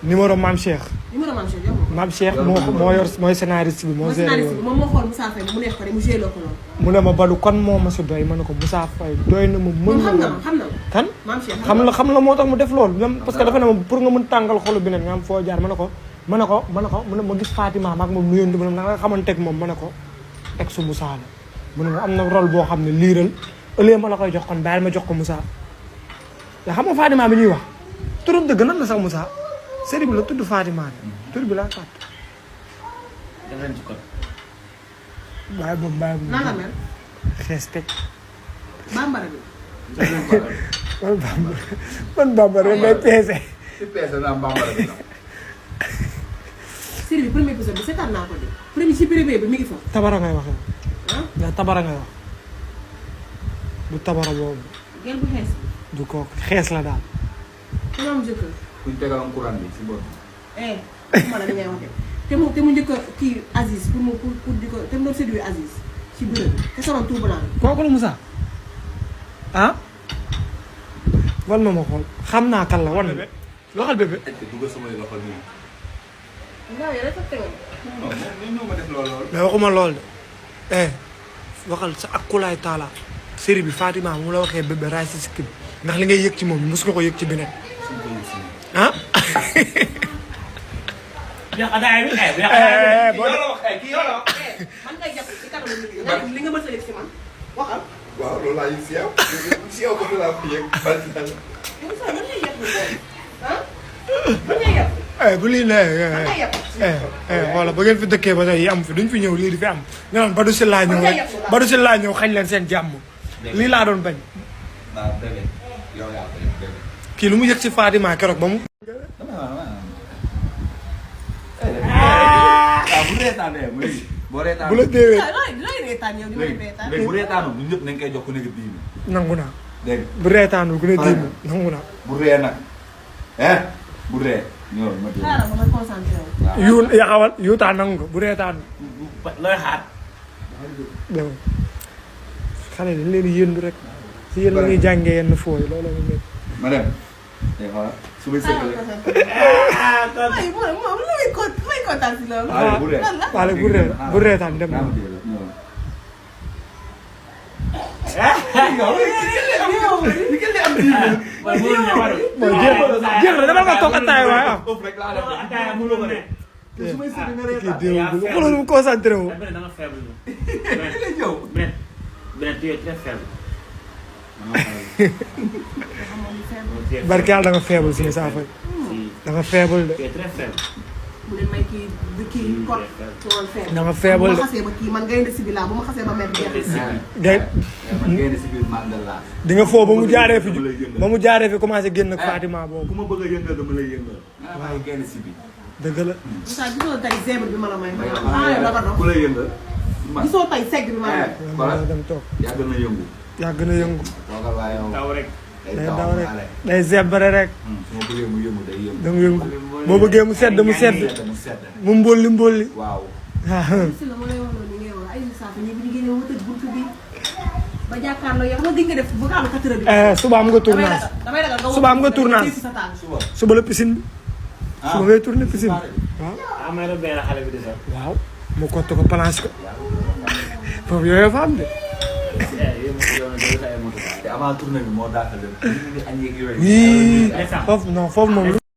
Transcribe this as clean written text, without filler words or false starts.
numéro Mame Cheikh. numéro Mame Cheikh yow Mame Cheikh moo yor mooy scénariste bi moo géré yoon. moom moo xool Moussa Faye mu neex ko rek mu géré ko loolu. mu ne ma Badou kon moo ma si doy ma ne ko Moussa Faye doy na ma mën na ma xam na kan Mame Cheikh xam la moo tax mu def loolu même parce que dafa ne ma pour nga mën tàngal xolu bi nag nga am foo jaar ma ne ko mu ne ma gis Fatima maag moom nuyoon ma ne nga xamante ak moom ma ne ko ex su Moussa la mu ne ma am na rôle boo xam ne liiral ëllëgee ma la koy jox kon bàyyil ma jox ko Moussa yaa xam nga Fatima bi ñuy wax turam dëgg nan la sax Moussa série bi la tudd Fatima tur bi laa fàtt bàyyi boobu nan la mel xees teg bambara bi man bambara may peese série bi premier épisode bi seetaan naa ko de premier ci premier bi mi ngi fa tabara ngay wax yow tabara ngay wax du tabara boobu gel bu xees du kooku xees la daal dama am jëkkër kuñ tegaloon courant bi si bopp. ma la ngay wax de te mu njëkk kii Aziz pour di ko te mu doon séduire Aziz ci bureau bi te soloon tout blanc kooku la Moussa ah wan ma xool xam naa kan la wan ma loxal bébé dugg samay loxo nii. waaw yow dafa teewoon non ñoo ma def loolu. mais waxuma lool de waxal sa akulaay taala série bi Fatima mu la waxee bébé raay si sikki bi ndax li ngay yëg ci moom mos nga ko yëg ci beneen ah man ngay jàpp ci kanamu nit ñi li nga mën a yëg ci man waxal waaw loolu laa yëg si yow. si yow ko laa fi yëg. man ngay yëg man ngay yëg bu lii nee voilà ba ngeen fi dëkkee ba tey yi am fi duñ fi ñëw lii di fi am nga naan Badou Sylla laa ñëw rek Badou Sylla laa ñëw xañ leen seen jàmm lii laa doon bañ waaw bébé yow yaa ko yëg bébé. kii lu mu yëg ci Fatima keroog ba mu bu reetaanee muy boo reetaanee. bu la déewee looy reetaan yow di ma reetaan léegi bu reetaanoo ñun ñëpp nañ koy jox ku nekk 10 000. nangu naa dégg nga bu reetaanu ku ne diim nangu naa bu ree nag bu ree ñëwal ma dégg. xaaral ma concentré wu waaw yu yaxawal yuutaa nangu ko bu reetaanu looy xaar. dégg nga xale dañ leen di yëndu rek si yéen la ñuy jàngee yenn fooy loolu la ñu ma dem. day xoolal su ma sëkk ay moom lu muy kontaan si loolu bu ree. lan la waale bu reetaan dem na jeex na dama nga toog attaaya waaye ah kii déewul xoolal mu concentré wu barke yàlla da nga faible si saa fay da nga faible de bu leen may kii kot tool faible da nga faible bu de ma xasee ba kii man gaynde si bi laa bu ma xasee ba mer jeex day man génn si biir mandala. di nga foo ba mu jaaree fi commencé génn ak Fatima boobu ku ma bëgg a yëngal dama lay yëngal. waaw génn si biir. dëgg la Moussa gisoo tey zèbre bi ma la may ma ku lay yëngal. gisoo tey segg bi ma la may voilà dem toog yàgg na yëngu. yàgg na yëngu toogal waaye yow. taw rek. day daw rek day zebre rek su ma bëggee mu yëngu day yëngu. da nga yëngu boo bëggee mu sedd mu sedd mu sedd. mu mbólli mbólli waaw. si la ma lay wax loolu ni ngay wax ay Moussa ñi bi ñu génne ma tëj buntu bi ba jàkkaarloo yow xam nga gëj nga def bu ko am 4 heures bi suba am nga tournage damay ragal nga suba am nga tournage sa tànk suba. suba la piscine bi suba ngay tourné piscine waaw ah may la benn xale bi de sax. waaw mu kott ko planche ko foofu yooyu fa am de te avant tournée bi moo daal di dem. ñu ngi añ yeeg yooyu. yii foofu non foofu moom